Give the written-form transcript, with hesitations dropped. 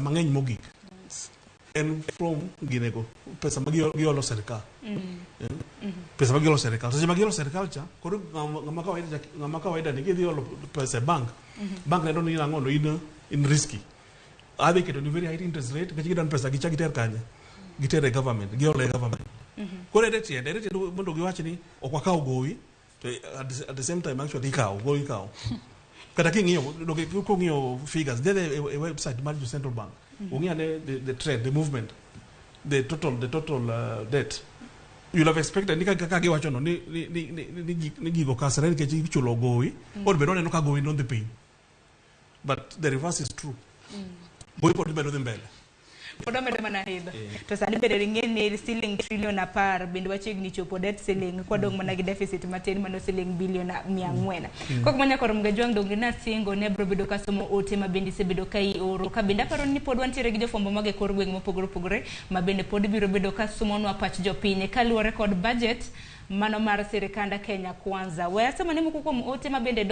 mang'eny mogik en from ginego pesa ma giolo sirikal. Pesa ma giolo sirikal. Seche ma giolo sirikal cha, koro ng'ama kawaida cha, ng'ama kawaida ni kidhi olo pesa e bank, bank neno ni ang'o no in risky. Adhi keto ni very high interest rate nikech gidwaro ni pesa gicha giter kanye? Giter e government, giol e government. Koro ere tiende mondo giwach ni ok wakaw gowi to at the same time actually ikawo gowi ikawo. Kata king'iyo donge kung'iyo figures dhi e website mar jo central bank. Ung'i ane the trend, the movement, the total debt. You'll have expected ni kaka giwacho no ni gigo kasre nikech ichulo gowi, od bed oneno ka gowi nodhi piny. But the reverse is true. Gowi pod medo dhi mbele. Pod omedo mana idho. To sani bende ing'e ni siling trillion 10 bende wachiegni chopo debt ceiling kwadong' mana gi deficit matin mano siling billion 400. Kok manya koro Mgajwang' donge nasingo ni abiro bedo kasomo ote ma bende isebedo ka ioro ka bende aparo ni pod wantiere gi jofwambo mag e kor gweng' mopogore opogore ma bende pod biro bedo ka somonwa pach jopiny kaluwore kod budget mano mar sirikand Kenya Kwanza. We asomane moko kuom ote ma bende.